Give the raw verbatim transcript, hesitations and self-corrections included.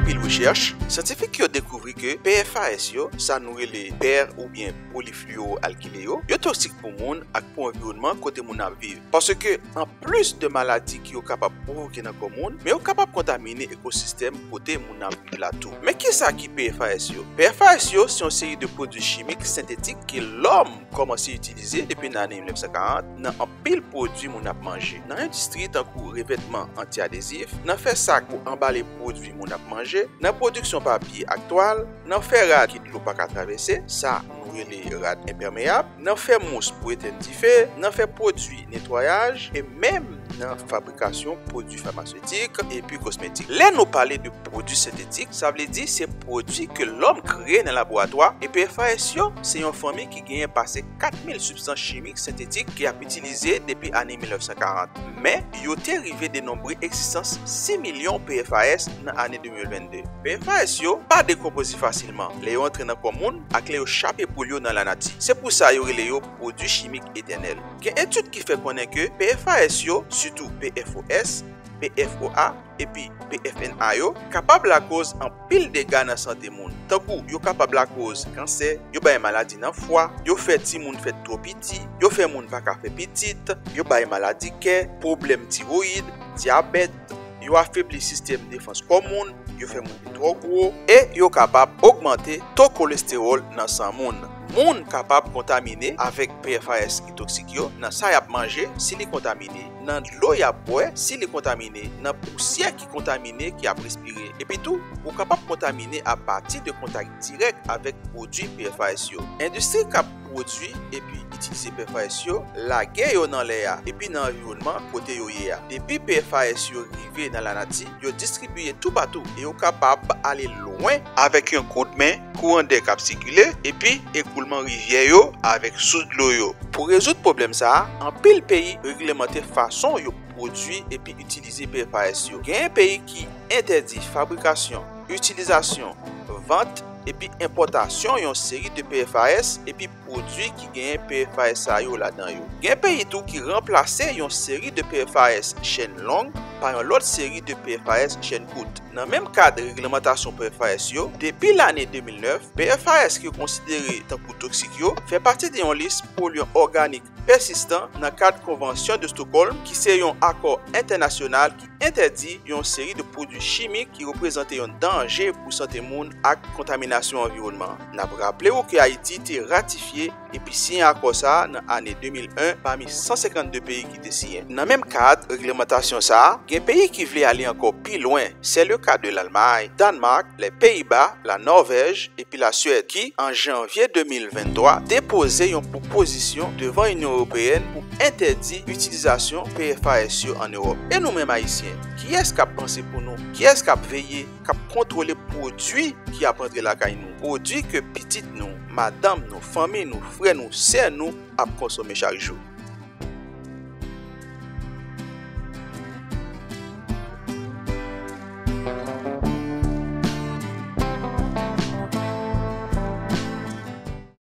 Anpil rechèch, syantifik yo dekouvri ke P F A S yo, sa nou rele per oubyen polifluoalkile yo, yo toksik pou moun ak pou anviwònman kote moun ap viv. Paske, anplis de maladi ki yo kapab pwovoke nan kò moun, men yo kapab kontamine ekosistèm kote moun ap viv la tou. Men kisa ki P F A S yo? P F A S yo se yon seri de pwodui chimik sentetik ke lòm kòmanse itilize depi nan ane mil nèf san karant nan anpil pwodui moun ap manje. Nan endistri tankou revètman anti-adezif, nan fè sak pou anbale pwodui moun ap manje, nan pwodiksyon papye ak twal, nan fè rad ke dlo pa ka travèse, sa nou rele rad enpèmeyab, nan fè mous pou etenn dife, nan fè pwodui netwayaj, e menm nan fabrikasyon pwodui famaseutik epi kosmetik. Lè nou pale de pwodui sentetik, sa vle di se pwodui ke lòm kreye nan laboratwa, e P F A S yo se yon fanmi ki genyen pase kat mil sibstans chimik sentetik ke y ap itilize depi ane mil nèf san karant. Men, yo te rive denonbre egzistans sis milyon P F A S nan ane de mil vennde. P F A S yo pa dekonpoze fasilman lè yo antre nan kò moun ak lè yo chape poul yo nan lanati. Se pou sa yo rele yo pwodui chimik etènèl. Gen etid ki fè konnen ke P F A S yo, sitou P F O S, P F O A, epi P F N A yo, kapab lakoz anpil dega nan sante moun. Tankou yo kapab lakoz kansè, yo bay maladi nan fwa, yo fè timoun fèt twò piti, yo fè moun pa ka fè pitit, yo bay maladi kè, pwoblèm tiwoyid, dyabèt, yo afebli sistèm defans kò moun, yo fè moun vin twò gwo, e yo kapab ogmante to kolestewòl nan san moun. Moun kapab kontamine avèk P F A S ki toksik yo nan sa y ap manje, si li kontamine, nan dlo y ap bwè, si li kontamine, nan pousyè ki kontamine ki ap respire. Epitou, ou kapab kontamine apati de kontak dirèk avèk pwodui P F A S yo. Endistri k ap pwodui epi itilize P F A S yo lage yo nan lè a epi nan anviwònman kote yo ye a. Depi P F A S yo rive nan lanati, yo distribiye toupatou e yo kapab ale lwen avèk yon koudmen kouran dè k ap sikile epi ekoulman rivyè yo avèk sous dlo yo. Pou rezoud pwoblèm sa a, anpil peyi reglemante fason yo pwodui epi itilize P F A S yo. Genyen peyi ki entèdi fabrikasyon, itilizasyon, vant, epi enpòtasyon yon seri de P F A S epi pwodui ki genyen P F A S sa yo ladan yo. Gen peyi tou ki ranplase yon seri de P F A S chèn long pa yon lòt seri de P F A S chèn kout. Nan menm kad reglemantasyon P F A S yo, depi lane de mil nèf, P F A S ki yo konsidere tankou toksik yo fè pati de yon lis polyan òganik pèsistan nan kad Konvansyon de Stockholm, ki se yon akò entènasyonal ki entèdi yon seri de pwodui chimik ki reprezante yon danje pou sante moun ak kontaminasyon anviwònman. N ap raple w ke Ayiti te ratifye epi siyen akò sa a nan ane de mil en pami san senkannde peyi ki te siyen. Nan menm kad reglemantasyon sa a, gen peyi ki vle ale ankò pi lwen. Se le ka de Lalmay, Dànmak, Lè Peyiba, La Nòvèj, epi Laswèd ki, an janvye de mil venntwa, depoze yon pwopozisyon devan Inyon Ewopeyèn pou entèdi itilizasyon P F A S yo ann Ewòp. E nou menm Ayisyen, kiyès k ap panse pou nou? Kiyès k ap veye, k ap kontwole pwodui ki ap antre lakay nou? Pwodui ke pitit nou, madanm nou, fanmi nou, frè nou, sè nou ap konsome chak jou.